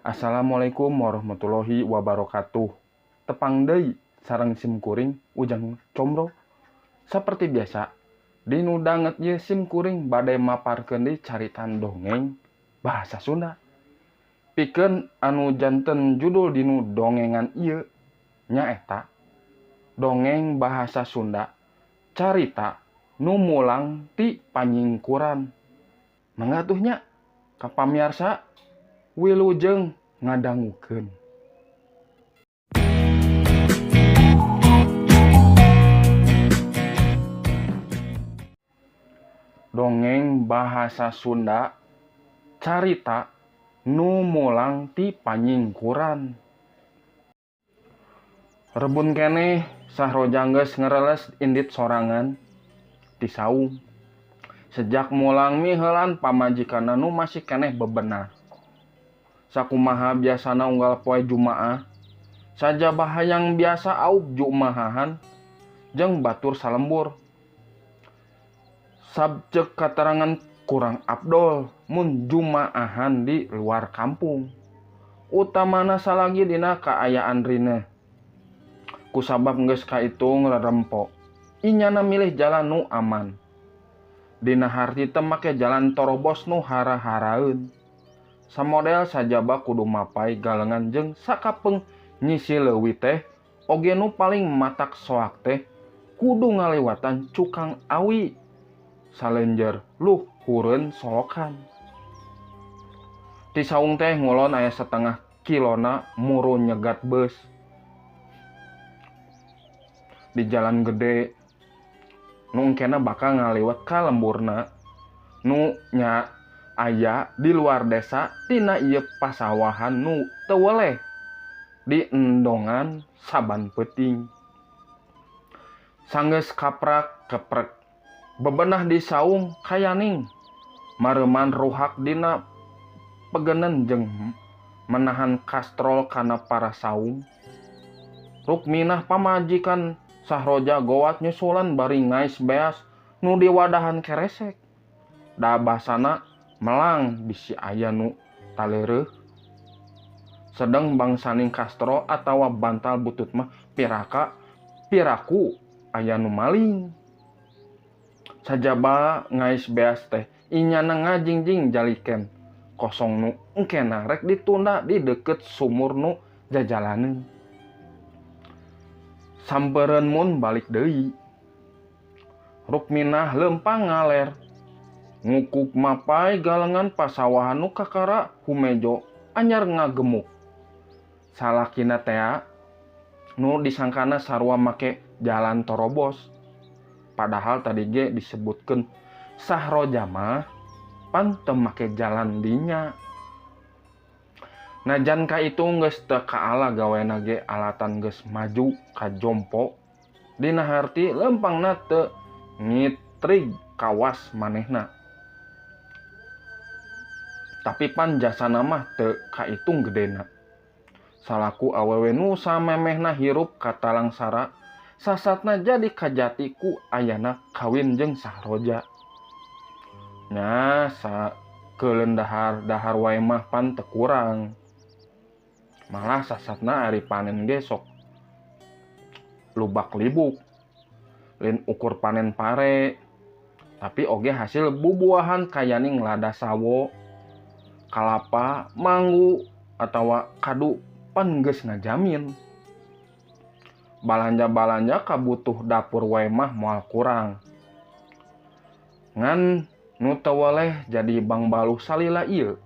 Assalamualaikum warahmatullahi wabarakatuh. Tepang deui sareng sim kuring Ujang Comro. Seperti biasa, dinu danget ye sim kuring bade maparkeun deui caritan dongeng bahasa Sunda. Pikeun anu janten judul dinu dongengan ieu nyaeta dongeng bahasa Sunda carita nu mulang ti panyingkuran. Mangga atuh nya ka pamiarsa wilujeng ngadangukeun. Dongeng bahasa Sunda carita nu mulang ti panyingkuran. Rebun keneh Sahroja geus ngereles indit sorangan ti saung. Sejak mulang miheulan pamajikanna nu masih keneh bebenah. Sakumaha biasana unggal poe Jumaah, sajaba hayang biasa aub jumahahan jeung batur salembur. Sabceuk katerangan kurang abdol mun jumaahan di luar kampung. Utamana salagi dina kaayaan rineh. Kusabab geus kaitung rerempo, inyana milih jalan nu aman. Dina harti teu make jalan torobos nu hara-haraeun. Samodel sajaba kudu mapai galengan jeung sakapeung nyisi leuwi teh oge nu paling matak soak teh kudu ngaliwatan cukang awi salenjer luhureun solokan. Ti saung teh ngulon aya setengah kilona muru nyegat beus. Di jalan gede nu engkena bakal ngaliwat ka lemburna nu nya aya di luar desa tina ieu pasawahan nu teu weleh di endongan saban peuting. Sanggeus kaprak keprek bebenah di saung kayaning mareuman ruhak dina pegenen jeung menahan kastrol kana para saung. Rukminah pamajikan Sahroja gowat nyusulan bari ngais beas nu diwadahan keresek. Da basana melang bisi aya nu taleureuh. Sedeng bangsaning kastrol atawa bantal butut mah piraka piraku aya nu maling. Sajaba ngais beas teh inyana ngajingjing jaliken kosong nu engkena rek ditunda di deket sumur nu jajalaneun. Sampereun mun balik deui. Rukminah leumpang ngaler ngukuk mapai galengan pasawahan nu kakara humejo anyar ngagemuk. Salakina tea nu disangkana sarua make jalan torobos. Padahal tadi ge disebutkeun Sahroja mah pan teu make jalan dinya. Najan ka itu geus teu kaala gawena ge alatan geus maju ka jompo. Dina harti leumpangna teu ngitrig kawas manehna. Tapi pan jasana mah teu kaitung gedena. Salaku awewe nu samemehna hirup katalangsara sasatna jadi kajati ku ayana kawin jeung Sahroja. Nya sakeuleun dahar-dahar wae mah pan teu kurang. Malah sasatna ari panen ge sok lubak libuk. Lain ukur panen pare, tapi oge hasil bubuahan kayaning lada sawo, kalapa, manggu, atawa kadu pan geus ngajamin. Balanja-balanja kabutuh dapur wae mah moal kurang. Ngan nu teu weleh jadi bangbaluh salila ieu.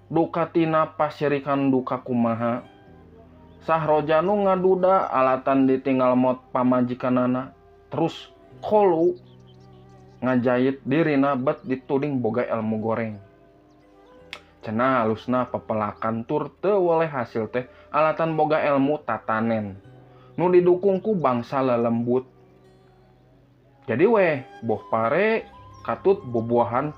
Duka tina pasirikan duka kumaha. Sahroja nu ngaduda alatan ditinggal mot pamajikanana terus kolu ngajait dirina bet dituding boga ilmu goreng. Cenah halusna pepelakan tur teu weleh hasil teh alatan boga ilmu tatanen nu didukung ku bangsa lelembut. Jadi weh boh pare katut bubuahan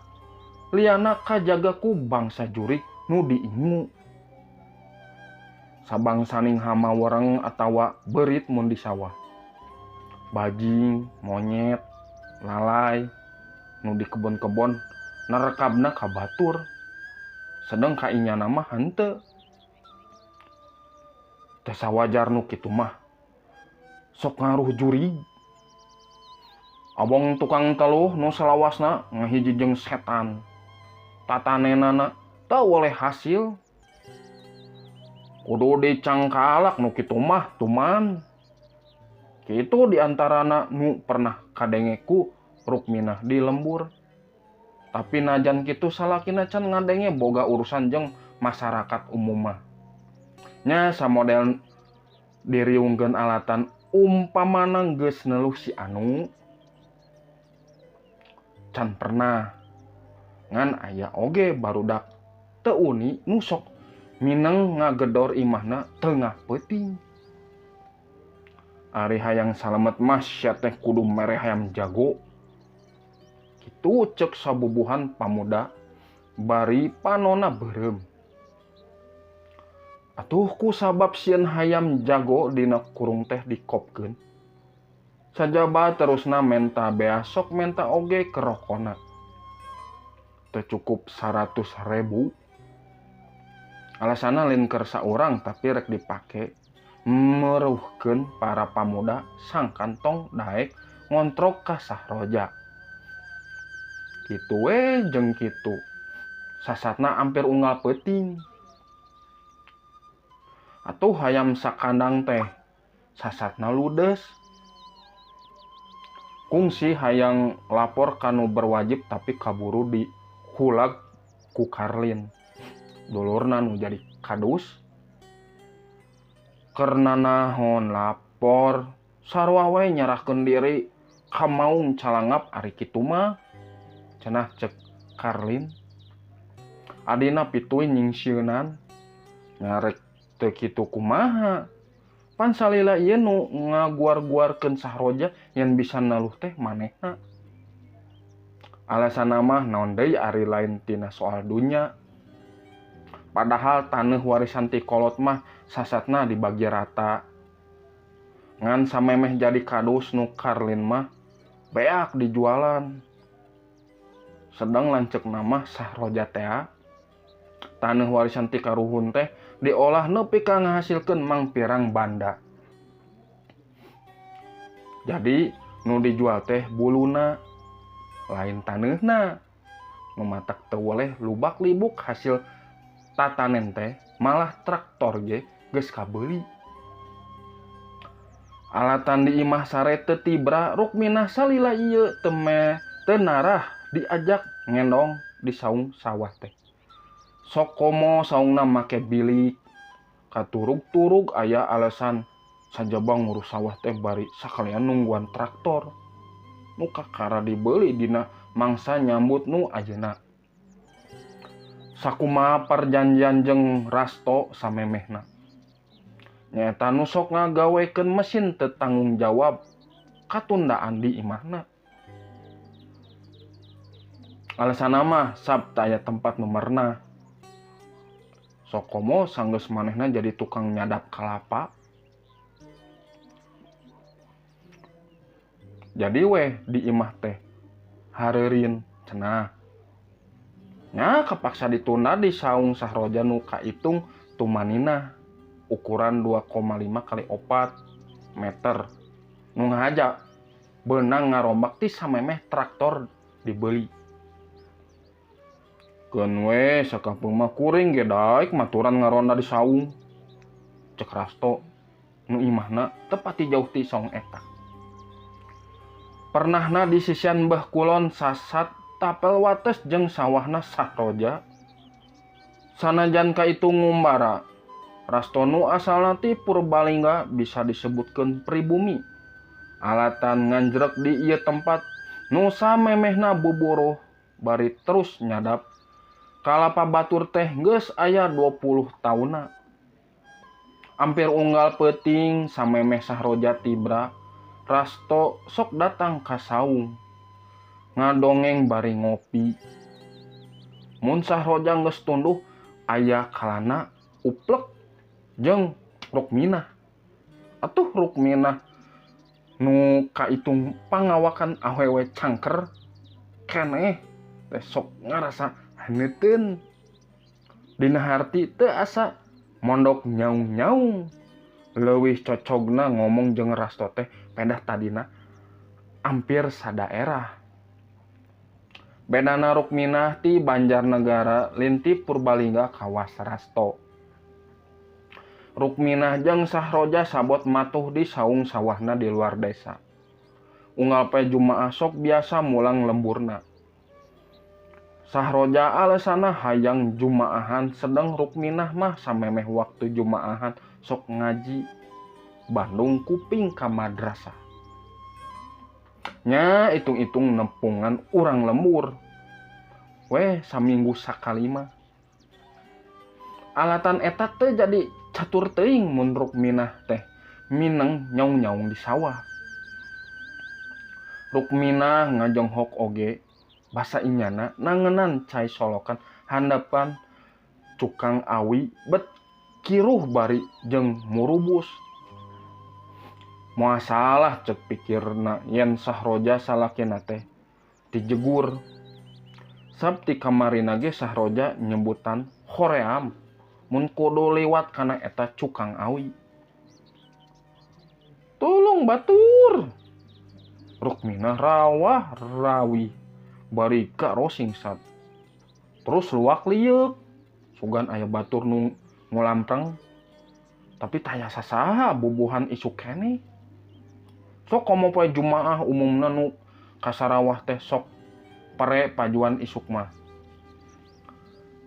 liana kajaga ku bangsa jurik nu diingu. Sabangsaning hama wereng atawa beurit mun di sawah. Bajing, monyet, lalai nu di kebon-kebon nerekabna ka batur. Sedeng ka inyana mah henteu. Teh sawajar nu kitu mah sok ngaruh jurig. Abong tukang teluh nu salawasna ngahiji jeung setan. Tatanenana teu oleh hasil. Kudu dicangkalak nu kitu mah tuman. Kitu diantarana nu pernah kadenge ku Rukminah di lembur. Tapi najan kitu salakina can ngadenge boga urusan jeung masyarakat umum mah. Nya samodel diriungkeun alatan umpamana geus neluh si anu can pernah. Ngan aya oge barudak teu uni nu sok mineng ngagedor imahna tengah peuting. Ari hayang salamet mah sia teh kudu mere hayam jago. Kitu cek sabubuhan pamuda bari panona beureum. Atuh ku sabab sieun hayam jago dina kurung teh dikopkeun. Sajaba terusna menta bea sok menta oge kerokona. Teu cukup 100.000. Alasana lain keur saurang tapi rek dipake meruhkeun para pamuda sangkan tong daek ngontrok ka Sahroja. Kitu we jeung kitu. Sasatna hampir unggal peuting. Atuh hayam sakandang teh sasatna ludes. Kungsi hayang lapor kanu berwajib tapi kaburu di hulag ku Karlin. Dulurna nu jadi kadus. Karena nahon lapor sarua we nyerahkeun diri ka maung calangap ari kitu mah. Cenah cek Karlin. Adina pituy nyingsieunan. Ngarek teu kitu kumaha. Pan salila ieu nu ngaguar-guarkeun Sahroja yen bisa naluh teh manehna. Alasanna mah naon deui ari lain tina soal dunya. Padahal taneuh warisan ti kolot mah sasatna dibagi rata. Ngan samemeh jadi kadus nu Karlin mah beak dijualan. Sedang lanceukna mah Sahroja tea. Taneuh warisan ti karuhun teh diolah nepi ka ngahasilkeun mangpirang banda. Jadi nu dijual teh buluna lain taneuhna. Nu matak teu weleh lubak-libuk hasil tatanen teh malah traktor ge geus kabeuli. Alatan di imah sare teu tibra Rukminah salila ieu teu narah diajak ngendong di saung sawah teh. Sok komo saungna make bilik. Katurug-turug aya alasan sajaba ngurus sawah teh bari sakalian nungguan traktor. Nu kakara dibeli dina mangsa nyambut nu ayeuna. Sakumaha perjanjian jeung Rasto samemehna. Nyaeta nu sok ngagawekeun mesin teu tanggung jawab katundaan di imahna. Alasanna mah sab taya tempat nu merenah. Sok komo sanggeus manehna jadi tukang nyadap kalapa. Jadi weh di imah teh hareurin cenah. Nya kepaksa ditunda di saung Sahroja nu kaitung tumanina ukuran 2,5 kali 4 meter. Nu ngahaja beunang ngarombak ti samemeh traktor dibeli. Keun we sakampung mah kuring ge daek maturan ngaronda di saung. Cek Rasto nu imahna tepati jauh ti saung eta. Pernahna di sisian Mbah Kulon sasat tapel wates jeung sawahna Sahroja. Sanajan kaitu ngumbara, Rasto nu asalna ti Purbalingga bisa disebutkeun pribumi. Alatan nganjrek di ieu tempat nu samemehna buburuh bari terus nyadap. Kalapa batur teh geus aya 20 taunna. Ampir unggal peuting samemeh Sahroja tibra, Rasto sok datang ka saung. Ngadongeng bari ngopi. Mun Sahroja geus tunduh aya kalana uplek jeung Rukminah. Atuh Rukminah nu kaitung pangawakan awewe cangker keneh teh sok ngarasa haneuteuun. Dina harti teu asa mondok nyaung-nyaung. Leuwih cocogna ngomong jeung Rasto teh pedah tadina ampir sadaerah. Bedana Rukminah ti Banjarnegara lin ti Purbalingga kawas Rasto. Rukminah jeung Sahroja sabot matuh di saung sawahna di luar desa. Unggal poe Jumaah sok biasa mulang lemburna. Sahroja alesana hayang jumaahan sedeng Rukminah mah samemeh waktu jumaahan sok ngaji Bandung kuping ka madrasah. Nya itung-itung nepungan urang lembur. Weh saminggu sakali mah. Alatan eta teh jadi catur teuing mun Rukminah teh mineng nyaung-nyaung di sawah. Rukminah ngajonghok oge basa inyana nangenan cai solokan handapan cukang awi bet kiruh bari jeung murubus. Moal salah cek pikirna yen Sahroja salakina teh dijegur. Sab ti kamarina ge Sahroja nyebutan hoream mun kudu liwat kana eta cukang awi. Tulung batur. Rukminah rawah rawi bari garosingsat. Terus luak lieuk. Sugan aya batur nu ngulampreng. Tapi taya sasaha bubuhan isuk keneh. Sok komo poe Jumaah umumna nu kasarawah teh sok pere pajuan isuk mah.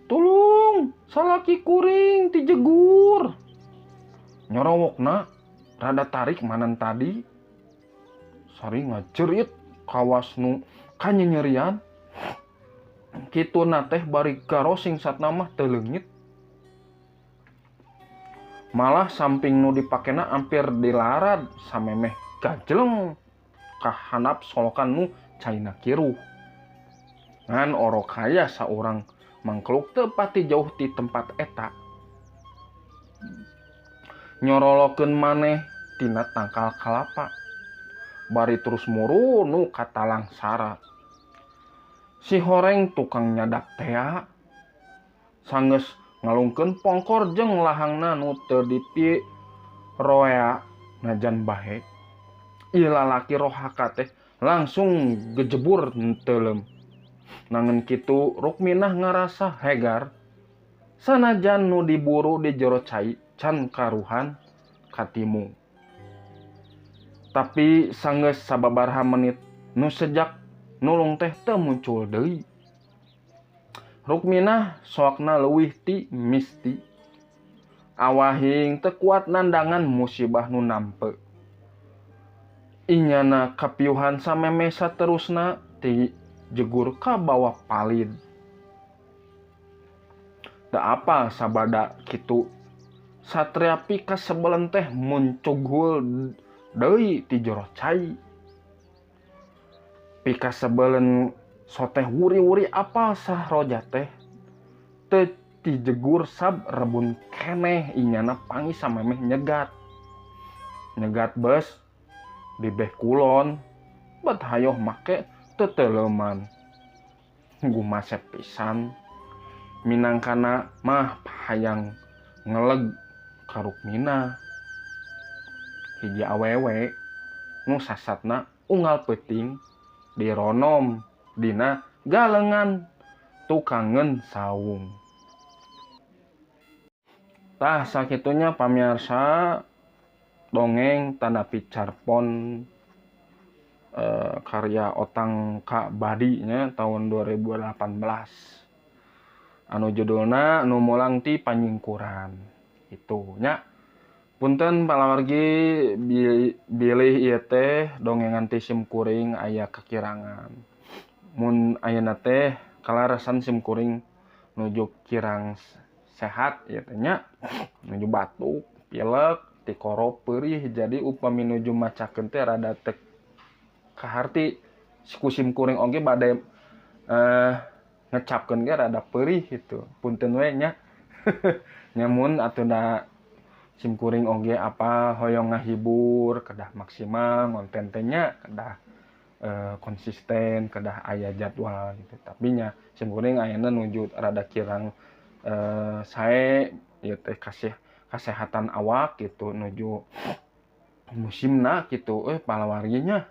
Tulung, salaki kuring tijegur. Nyorowokna rada tarik manan tadi. Sari ngajerit kawas nu kanyenyerian. Kituna teh bari garosingsatna mah teu leungit. Malah samping nu dipakena ampir dilarad samemeh gajleng kahanap solokan nu caina kiruh. Ngan orok haya saurang mangkluk teu pati jauh ti tempat eta. Nyorolokeun maneh tina tangkal kalapa. Bari terus murunu katalang sara. Si horeng tukang nyadak tea sanggeus ngalungkeun pongkor jeung lahangna nu teu dipi roea najan bahe. Ieu lalaki rohaka teh langsung gejebur teuleum. Nangen kitu Rukminah ngarasa hegar sanajan nu diburu di jero cai can karuhan katimu. Tapi sanggeus sababaraha menit nu sejak nulung teh teu muncul deui. Rukminah soakna leuwih ti misti. Awahing teu kuat nandangan musibah nu nampe. Inyana kapiuhan samemeh saterusna ti jegur ka bawah palid. Teu apal sabada kitu satria pikasebelen teh muncugul deui ti jero cai. Pikasebelen soteh wuri-wuri apal Sahroja teh teu tijegur sab rebun keneh inyana pangi samemeh nyegat. Nyegat bes di beh kulon bet hayoh make teteleuman. Gumasep pisan minangkana mah hayang ngeleg ka Rukminah. Hiji awewe nu sasatna unggal peuting dironom dina galengan tukangeun saung. Tah sakitunya pamiarsa dongeng tanapi carpon karya Otang K. Badi nya tahun 2018. Anu judulna Nu Mulang ti Panyingkuran. Itu nya. Punten palawargi bilih ieu teh dongengan ti simkuring aya kekirangan. Mun ayeuna teh kalarasan simkuring nuju kirang sehat ieu teh nya, nuju batuk, pilek, tikoro peurih, jadi upami nuju macakeun teh rada teu kaharti ku simkuring oge bade ngecapkeun ge rada peurih gitu. Punten we nya. Nya mun atuh da simkuring oge apa hoyong ngahibur kedah maksimal ngonten teh nya kedah konsisten kedah aya jadwal gitu. Tapi nya simkuring ayeuna nuju rada kirang sae ieu teh kasih Kesehatan awak gitu nuju musimna gitu palawarginya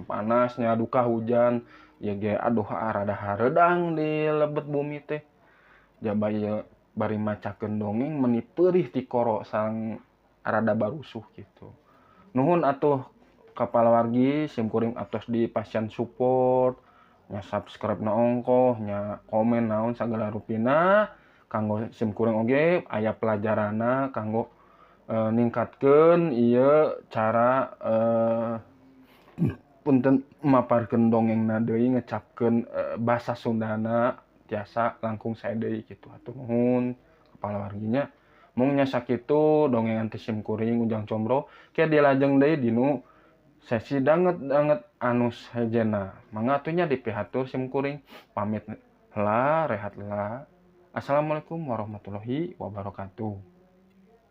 panasnya duka hujan ya ge aduh rada hareudang di lebet bumi teh. Jaba ieu bari macakeun dongeng meni peurih tikoro sareng rada barusuh gitu. Nuhun atuh ka palawargi sim kuring atos di pasien support nya, subscribe na ongkoh nya, komen naon sagala rupina kanggo sim kuring oge aya pelajaranna kanggo ningkatkeun ieu cara punten maparkeun dongengna deui, ngecapkeun basa Sundana tiasa langkung sae deui kitu. Hatur nuhun ka palawarginya. Mung nya sakitu dongengan ti sim kuring Ujang Combro, ke dilajeng deui dinu sesi danget-danget anu sejenna. Mangga atuh nya dipihatur, sim kuring pamit heula, rehat heula. Assalamualaikum warahmatullahi wabarakatuh.